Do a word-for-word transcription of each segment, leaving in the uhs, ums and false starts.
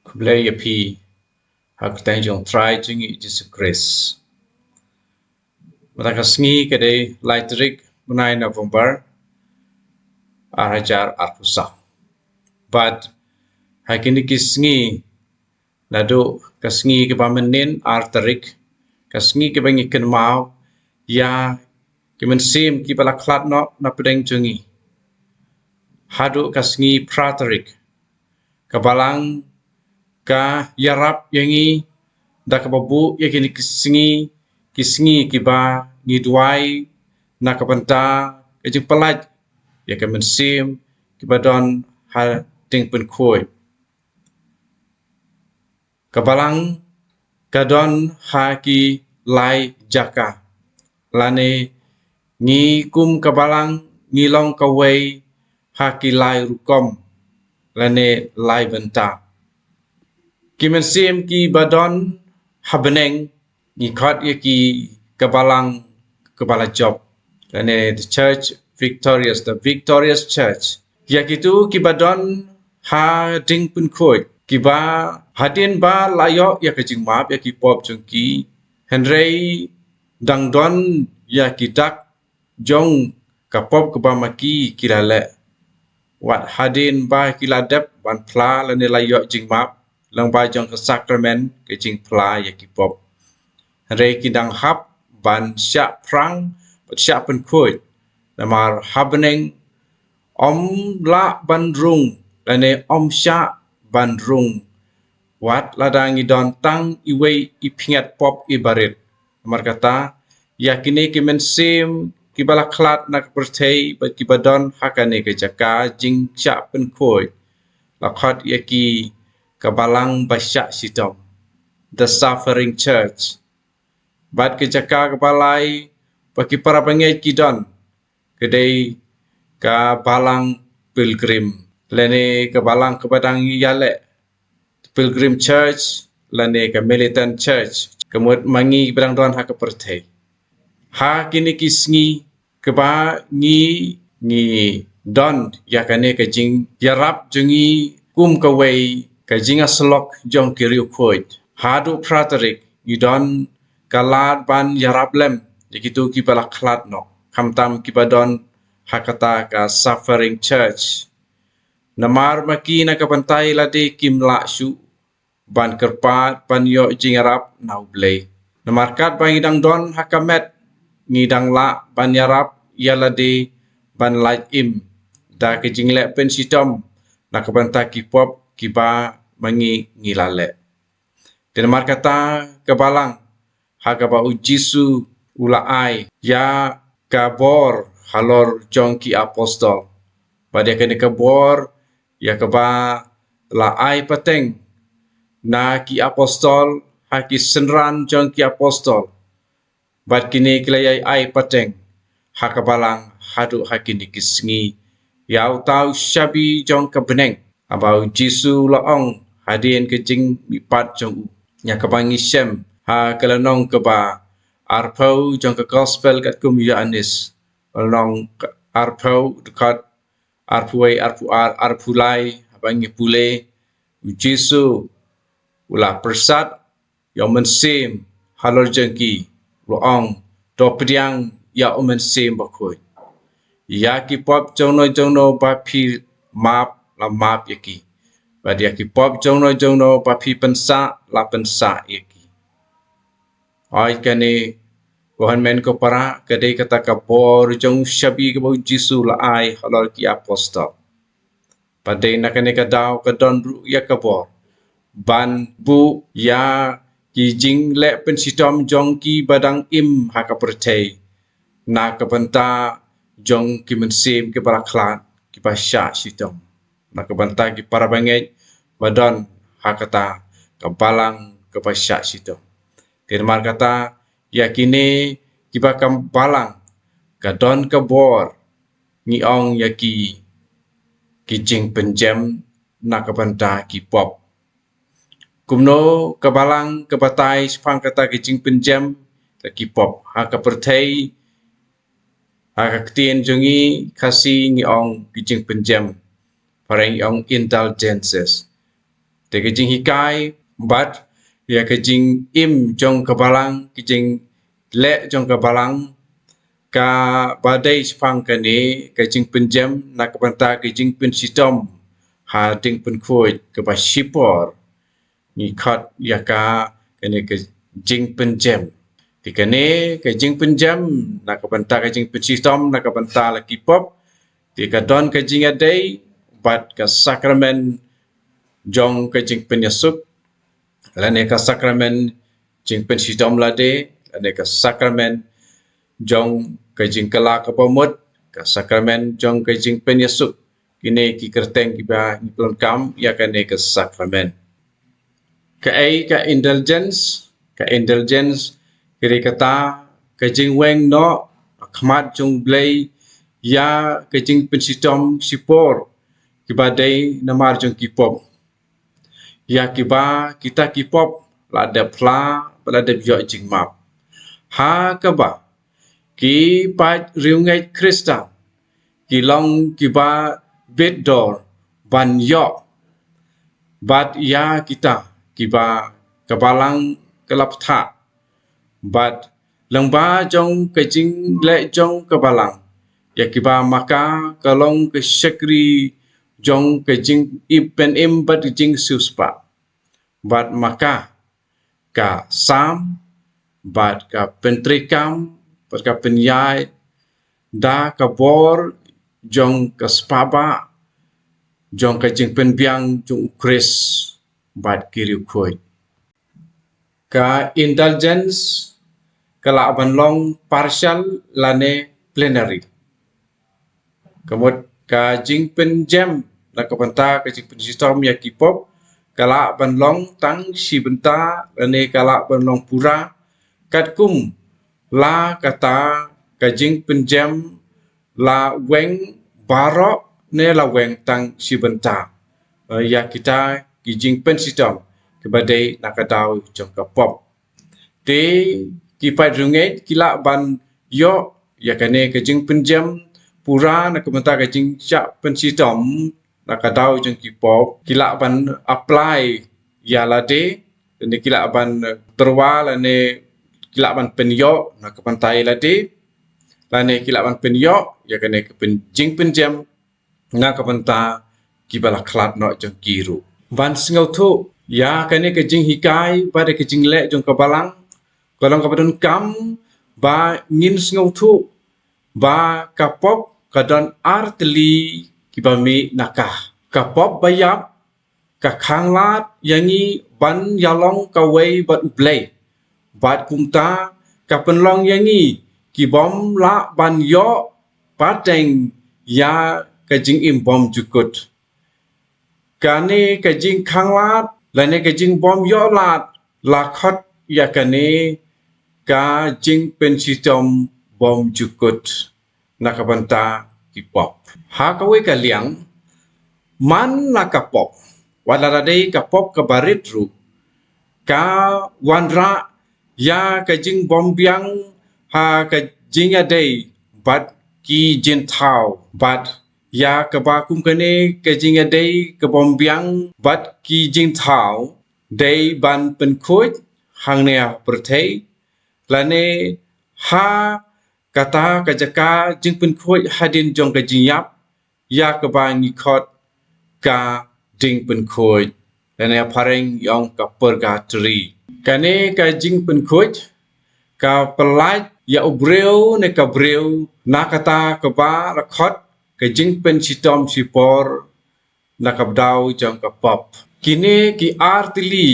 Khublei ïa phi ha ka kyrteng jong Trai jong ngi Jisu Khrist. Mynta ka sngi ka dei lai tarik mynai November ar hajar arphew saw. Bad ha kine ki sngi, naduh ka sngi kaba mynnin ar tarik, ka sngi kaba ngi kynmaw ïa ki mynsiem kiba la khlad noh na pdeng jong ngi, haduh ka sngi phra tarik, ka Balang ka ïarap ïa ngi da kaba buh ïa kine ki sngi, ki sngi kiba ngi duwai na ka bynta ka jingpyllait ïa ka mynsiem kiba don ha ding pynkhuid. Ka Balang ka don ha ki lai jaka, lane ngi kum ka Balang ngi long kawei ha ki lai rukom lane lai bynta. Ki mynsiem kiba don ha bneng, ngi khot ïa ki ka Balang kaba la jop, lane the church victorious, the victorious church. Ïa kito kiba don ha ding pynkhuid, kiba hadien ba la ïoh ïa ka jingmap ïa ki pop jong ki, hynrei dang don ïa ki dak jong ka pop kaba ma ki ki la leh. Wat hadien ba ki la dep ban phla lane la ïoh jingmap lyngba jong ka sakramen ka jingphla ïa ki pop, hynrei ki dang hap ban shah phrang bad shah pynkhuid, namar ha bneng ym lah ban rung lane ym shah ban rung wat lada ngi don tang iwei i pynïap pop iba rit. Namar kata, ïa kine ki mynsiem kiba la khlad na ka pyrthei bad kiba don ha kane ka jaka jingshah pynkhuid, la khot ïa ki ka Balang ba shah shitom, the suffering church. Bad ka jaka kaba lai ba ki para bangeit ki don ka dei ka Balang Pilgrim, lane ka Balang kaba dang ïaleh, Pilgrim Church lane ka Militant Church, ka mut ma ngi ba dang don ha ka pyrthei. Ha kine ki sngi kaba ngi, ngi don ïa kane ka jingïarap jong ngi kum kawei ka jingïasyllok jong ki riewkhuid, haduh phra tarik ngi don ka lad ban ïarap lem ïa kito kiba la khlad noh, khamtam kiba don ha kata ka suffering church. Namar ma ki na ka bynta ïalade kim lah shuh ban kyrpad ban ïoh jingïarap na U Blei. Namar katba ngi dang don ha ka met, ngi dang lah ban ïarap ïalade ban lait im da ka jingleh pynshitom na ka bynta ki pop kiba ma ngi ngi la leh. Te namar kata ka Balang ha kaba U Jisu u la ai ïa ka bor halor jong ki apostol, bad ïa kane ka bor ïa kaba la ai pateng na ki apostol ha ki synran jong ki apostol, bad kine ki la ïai ai pateng ha ka Balang haduh ha kine ki sngi ïa uta u shabi jong ka bneng, haba U Jisu u la ong hadien ka jingmihpat jong u, ïa kaba ngi shem ha ka lynnong kaba arphew jong ka Gospel katkum u Ïoannis, lynnong arphew, dkhot arphew wei, arphew ar, arphew lai, haba ngi pule, U Jisu u la pyrsad ïa u Mynsiem halor jong ki, u la ong, to pdiang ïa u Mynsiem Bakhuid. Ïa ki pop jongno jongno ba phi map, la map ïa ki, bad ïa ki pop jongno jongno ba phi pynsah, la pynsah ïa ki. Hooid, kane ko hynmen ko para ka dei kata ka bor jong u shabi kaba U Jisu u la ai halor ki apostol. Bad dei na kane ka daw ka don ruh ïa ka bor ban buh ïa ki jingleh pynshitom jong kiba dang im ha ka pyrthei na ka bynta jong ki mynsiem kiba la khlad, kiba shah shitom, na ka bynta ki para bangeit ba don ha kata ka Balang kaba shah shitom. Te namar kata, ïa kine kiba ka Balang ka don ka bor, ngi ong ïa ki, ki jingpynjem na ka bynta ki pop. Kumno ka Balang ka batai shaphang kata ka jingpynjem da ki pop? Ha ka pyrthei, ha ka ktien jong ngi Khasi ngi ong ki jingpynjem, Phareng ngi ong indulgences. Te ka jinghikai bad ïa ka jingim jong ka balang, ka jingleh jong ka balang, kaba dei shaphang kane ka jingpynjem na ka bynta ka jingpynshitom ha ding pynkhuid kaba shipor. Ngi khot ïa ka kane ka jingpynjem. Te kane ka jingpynjem na ka bynta ka jingpynshitom na ka bynta la ki pop, te ka don ka jingïadei bad ka sakramen jong ka jingpynïasuk, lane ka sakramen jingpynshitom lade, lane ka sakramen jong ka jingkylla kaba mut, ka sakramen jong ka jingpynïasuk. Kine ki kyrteng kiba ngi pyndonkam ïa kane ka sakramen. Kaei ka indulgence? Ka indulgence ka dei kata ka jingweng noh ha khmat jong U Blei ïa ka jingpynshitom shipor kiba dei namar jong ki pop. Ïa kiba kita ki pop la dep phla bad la dep ïoh jingmap. Ha kaba ki paid riewngeit Khristan ki long kiba bit dor ban ïoh, bad ïa kita kiba ka balang ka la pynthah, bad lyngba jong ka jingleh jong ka balang, ïa kiba ma ka ka long ka shakri jong ka jingpynim bad ka jingsiewspah. Bad ma ka ka sam bad ka pyntreikam bad ka pynïaid da ka bor jong ka spah bah jong ka jingpynbiang jong U Khrist bad ki riewkhuid. Ka indulgence ka lah ban long partial lane plenary. Ka mut ka jingpynjem na ka bynta ka jingpynshitom ïa ki pop ka lah ban long tang shi bynta lane ka lah ban long pura, katkum la kata ka jingpynjem la weng baroh ne la weng tang shi bynta, eh, ïa kita ki jingpynshitom kiba dei na ka daw jong ka pop. Te ki paid riewngeit ki lah ban ïoh ïa kane ka jingpynjem pura na ka bynta ka jingshah pynshitom na ka daw jong ki pop, ki lah ban apply ïa lade, lane ki lah ban, eh, tyrwa lane ki lah ban pynïoh na ka bynta ïa lade, lane ki lah ban pynïoh ïa kane ka pyn-, jingpynjem na ka bynta kiba la khlad noh jong ki ruh. Ban sngewthuh ïa kane ka jinghikai bad ka jingleh jong ka balang, ka long kaba donkam ba ngin sngewthuh ba ka pop ka don ar tylli kiba mih na ka. Ka pop ba ïap ka khanglad ïa ngi ban ïalong kawei bad U Blei. Bad kumta ka pynlong ïa ngi ki bym lah ban ïoh pateng ïa ka jingim bymjukut. Kane ka jingkhanglad lane ka jingbym ïoh lad la khot ïa kane ka jingpynshitom bymjukut na ka bynta ki pop. Ha kawei ka liang, man la ka pop, wat lada dei ka pop kaba rit ruh, ka wanrah ïa ka jingbymbiang ha ka jingïadei bad ki jingthaw, bad ïa kaba kum kane ka jingïadei ka bymbiang bad ki jingthaw dei ban pynkhuid hangne ha pyrthei, lane ha kata ka jaka jingpynkhuid hadien jong ka jingïap, ïa kaba ngi khot ka ding pynkhuid, lane ha phareng ngi ong ka purgatory. Kane ka jingpynkhuid ka pyllait ïa u briew ne ka briew na kata kaba la khot ka jingpynshitom shipor na ka bynta jong ka pop. Kine ki ar tylli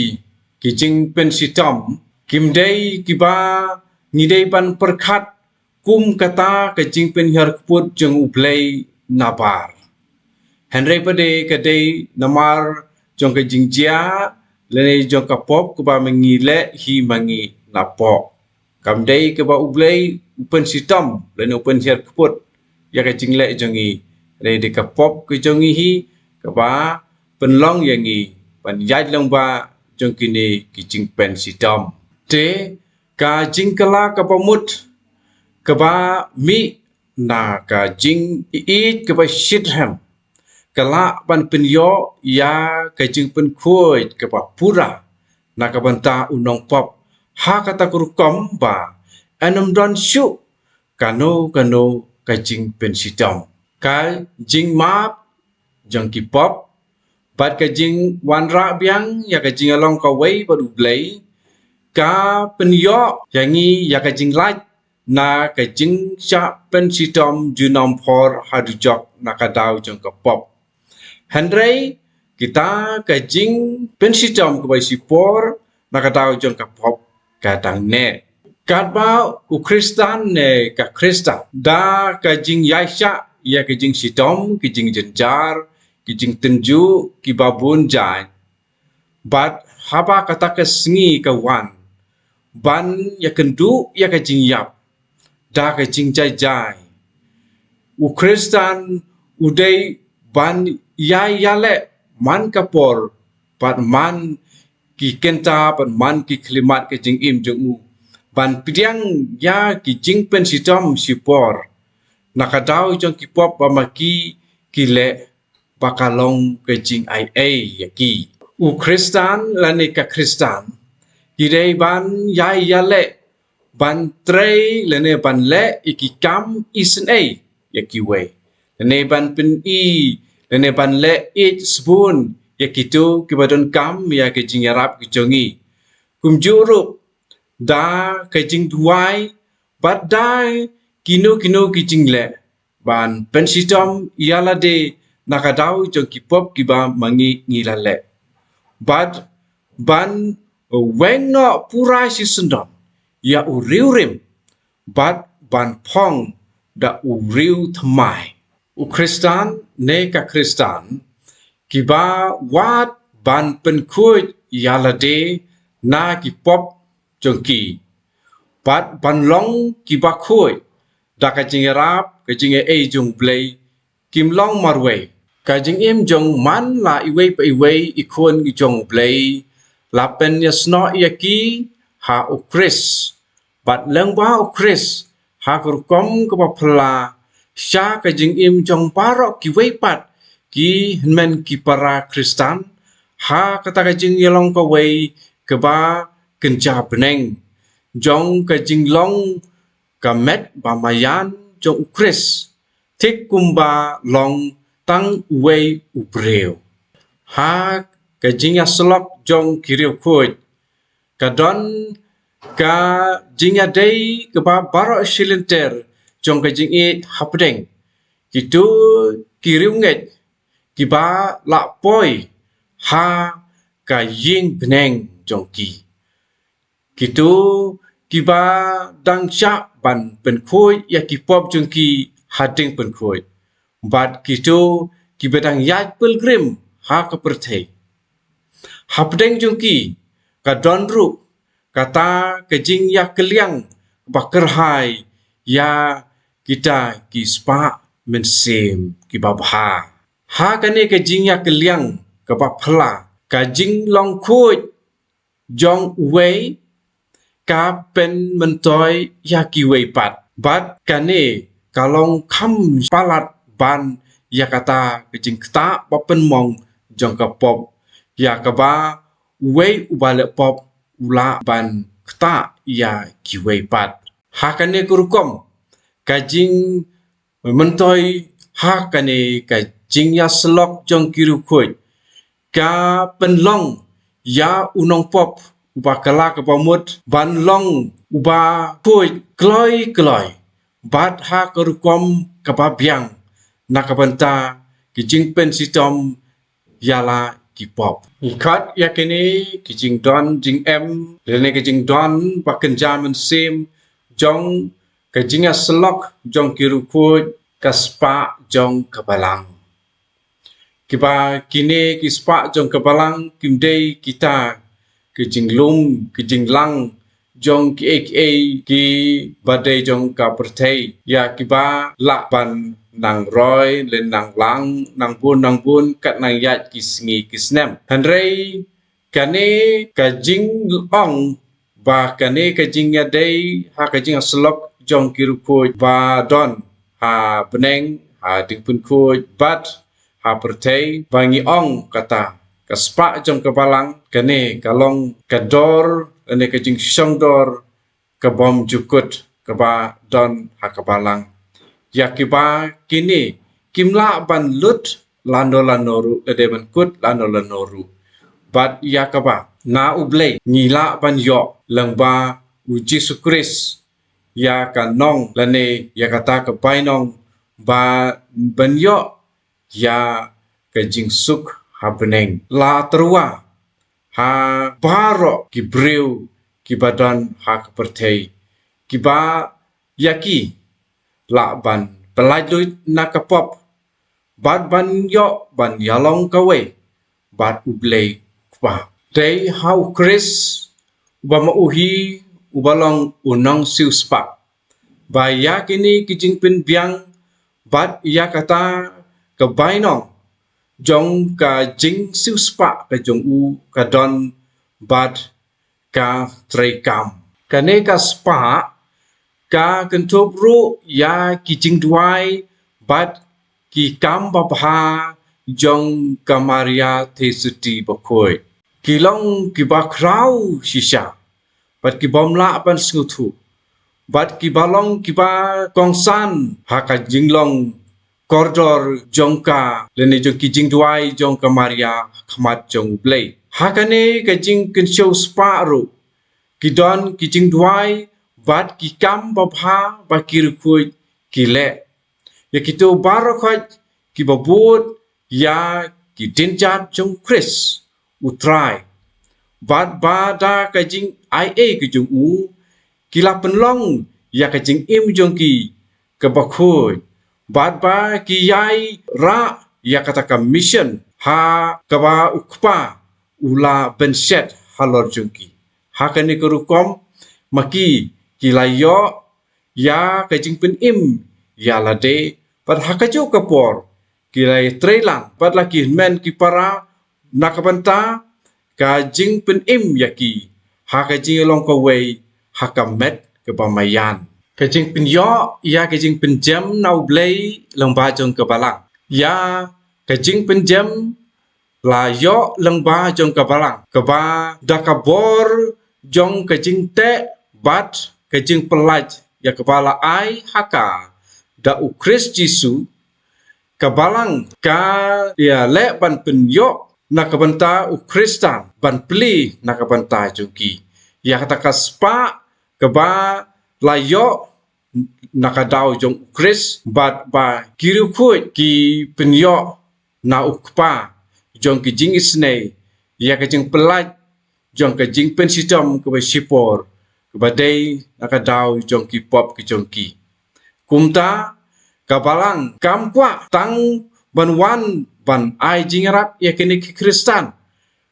ki jingpynshitom kim dei kiba ngi dei ban pyrkhat kum kata ka jingpynhiar kput jong U Blei nabar. Hynrei pat ka dei namar jong ka jingjia lane jong ka pop kaba ma ngi leh hi ma ngi na pop. Kam dei kaba U Blei u pynshitom lane u pynhiar kput ïa ka jingleh jong ngi, hynrei dei ka pop ka jong ngi hi kaba pynlong ïa ngi ban ïaid lyngba jong kine ki jingpynshitom. Te ka jingkylla kaba mut kaba mih na ka jingïeit kaba shitrhem ka lah ban pynïoh ïa ka jingpynkhuid kaba pura na ka bynta u nongpop, ha kata ka rukom ba yn ym don shuh kano kano ka jingpynshitom. Ka jingmap jong ki pop bad ka jingwanrah biang ïa ka jingïalong kawei bad U Blei ka pynïoh ïa ngi ïa ka jinglait na ka jingshah pynshitom junom por haduh jok na ka daw jong ka pop. Hynrei kita ka jingpynshitom kaba shipor na ka daw jong ka pop ka dang neh. Katba u Khristan ne ka Khristan da ka jingïaishah ïa ka jingshitom, ka jingjynjar, ka jingtynjuh kiba bun jait, bad haba kata ka sngi ka wan ban ïakynduh ïa ka jingïap da ka jingjai jai, u Khristan u dei ban ïai ïaleh man ka por bad man ki kynta bad man ki khyllipmat ka jingim jong u ban pdiang ïa ki jingpynshitom shipor na ka daw jong ki pop ba ma ki ki leh ba ka long ka jingaiei ïa ki. U Khristan lane ka Khristan ki dei ban ïai ïaleh ban trei lane ban leh ïa ki kam isynei ïa kiwei, lane ban pyni lane ban leh ïeit sbun ïa kito kiba donkam ïa ka jingïarap ka jong ngi. Kumjuh ruh da ka jingduwai bad da kino kino ki jingleh ban pynshitom ïa lade na ka daw jong ki pop kiba ma ngi ngi la leh, bad ban weng noh pura shisyndon ïa u riewrim bad ban phong da u riew thymmai. U Khristan ne ka Khristan kiba wad ban pynkhuid ïa lade na ki pop jong ki bad ban long kiba khuid da ka jingïarap ka jingaiei jong U Blei kim long marwei. Ka jingim jong man la iwei pa iwei i khun jong U Blei la pynïasnoh ïa ki ha U Khrist, bad lyngba U Khrist ha ka rukom kaba phylla sha ka jingim jong baroh kiwei pat ki hynmen ki para Khristan ha kata ka jingïalong kawei kaba kynja bneng jong ka jinglong ka met ba maïan jong U Khrist, thik kumba long tang uwei u briew. Ha ka jingïasyllok jong ki riewkhuid ka don ka jingïadei kaba baroh shi lynter jong ka jingïeit hapdeng kito ki riewngeit kiba la poi ha ka ïing bneng jong ki. Kito kiba dang shah ban pynkhuid ïa ki pop jong ki ha ding pynkhuid, bad kito kiba dang ïaid pilgrim ha ka pyrthei. Hapdeng jong ki ka don ruh kata ka jingïakylliang ba kyrhai ïa kita ki spah mynsiem kiba bha. Ha kane ka jingïakylliang kaba phylla, ka jinglong khuid jong uwei ka pynmyntoi ïa kiwei pat, bad kane ka long kham palat ban ïa kata ka jingktah ba pynmong jong ka pop, ïa kaba uwei uba leh pop u lah ban ktah ïa kiwei pat. Ha kane ka rukom ka jing myntoi ha kane ka jingïasyllok jong ki riewkhuid ka pynlong ïa u nongpop uba kylla kaba mut ban long uba khuid kloi kloi, bad ha ka rukom kaba biang na ka bynta ki jingpynshitom ïa la ki pop. Ngi khot ïa kine ki jingdon jingem lane ki jingdon ba kynja mynsiem jong ka jingïasyllok jong ki riewkhuid ka spah jong ka balang. Kiba kine ki spah jong ka balang kim dei kita ki jinglum ki jinglang jong kiei kiei kiba dei jong ka pyrthei ïa kiba lah ban nang roi lane nang lang nang bun nang bun kat nang ïaid ki sngi ki snem. Hynrei kane ka jingong ba kane ka jingïadei ha ka jingïasyllok jong ki riewkhuid ba don ha bneng, ha ding pynkhuid bad ha pyrthei, ba ngi ong kata, ka spah jong ka balang, kane ka long ka dor, kane ka jingshong dor, ka bym jukut, kaba don ha ka balang. Ïa kiba kine, kim lah ban lut lano lano ruh, lada ban kut lano lano ruh. Bad ïa kaba, na U Blei, ngi lah ban ïoh, lyngba U Jisu Khrist, ïa ka nong, lane ïa kata ka bainong, ba ban ïoh, ïa ka jingsuk ha bneng. La tyrwa, ha baroh ki briew, kiba don ha ka pyrthei. Kiba ïa ki, lah ban pyllait lut na ka pop. Bad ban ïoh, ban ïalong kawei. Bad U Blei Kpa. Dei ha U Khrist, uba ma u hi, uba long u nongsiewspah. Ba ïa kine ki jingpynbiang, bad ïa kata ka bainong, jong ka jingsiewspah ka jong u ka don bad ka treikam. Kane ka spah, ka kynthup ruh ïa ki jingduwai bad ki kam babha jong ka Maria Theisotti bakhuid. Ki long kiba khraw shisha, bad ki bym lah ban sngewthuh. Bad kiba long kiba kongsan ha ka jinglong kordor jong ka, lane jong ki jingduwai jong ka Maria ha khmat jong U Blei. Ha kane ka jingkynshew spah ruh, ki don ki jingduwai, bad ki kam babha ba ki riewkhuid ki leh. Ïa kito baroh khoit kiba bud ïa ki dienjat jong U Khrist U Trai. Bad ba da ka jingai ei ka jong u, ki la pynlong ïa ka jingim jong ki kaba khuid. Bad ba ki ïai rah ïa kata ka mission ha kaba U Kpa u la pynshet halor jong ki. Ha kane ka rukom, ma ki, ki la ïoh ïa ka jingpynim ïa lade, bad ha kajuh ka por, ki la ïatrei lang, bad la ki hynmen ki para, na ka bynta ka jingpynim ïa ki, ha ka jingïalong kawei, ha ka met kaba maïan. Ka jingpynïoh ïa ka jingpynjem na U Blei lyngba jong ka balang. Ïa ka jingpynjem la ïoh lyngba jong ka balang, kaba da ka bor jong ka jingteh bad ka jingpyllait ïa kaba la ai ha ka da U Khrist Jisu, ka balang ka ïaleh ban pynïoh na ka bynta U Khristan, ban plie na ka bynta jong ki. Ïa kata ka spah kaba la ïoh na ka daw jong U Khrist, bad ba ki riewkhuid ki pynïoh na U Kpa jong ki jingisynei, ïa ka jingpyllait jong ka jingpynshitom kaba shipor, kaba dei na ka daw jong ki pop ki jong ki. Kumta, ka balang kam kwah tang ban wan ban ai jingïarap ïa kine ki Khristan,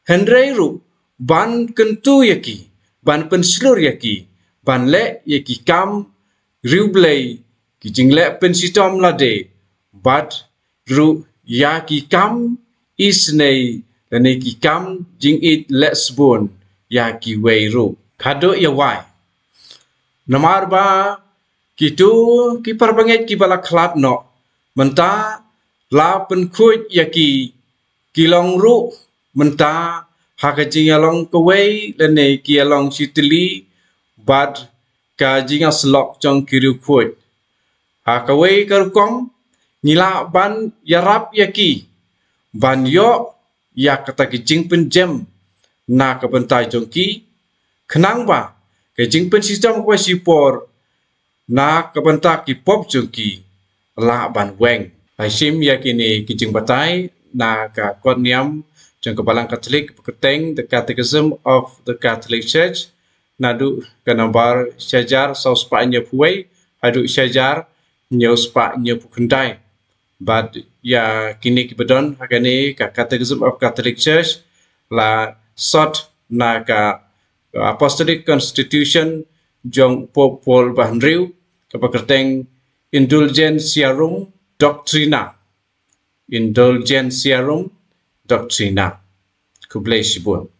hynrei ruh ban kyntu ïa ki, ban pynshlur ïa ki, ban leh ïa ki kam riewblei, ki jingleh pynshitom lade, bad ruh ïa ki kam isynei, lane ki kam jingïeit leh sbun ïa kiwei ruh. Haduh ïa wai. Namar ba kito ki parabangeit kiba la khlad noh, mynta la pynkhuid ïa ki, ki long ruh mynta ha ka jingïalong kawei, lane ki ïalong shitylli bad ka jingïasyllok jong ki riewkhuid. Ha kawei ka rukom, ngi lah ban ïarap ïa ki, ban ïoh ïa kata ka jingpynjem na ka bynta jong ki, khnang ba ka jingpynshitom kaba shipor na ka bynta ki pop jong ki lah ban weng. Ai shim ïa kine ki jingbatai na ka kot niam jong ka Balang Katholik, kyrteng The Catechism of the Catholic Church, naduh ka nombar shihajar saw spah hynñiewphew wei haduh shihajar hynñiew spah hynñiewphew khyndai. Bad ïa kine kiba don ha kane ka Catechism of Catholic Church, la sot na ka Apostolic Constitution jong Pope Paul ba hynriew, kaba kyrteng Indulgentiarum Doctrina. Indulgentiarum Doctrina. Khublei shibun.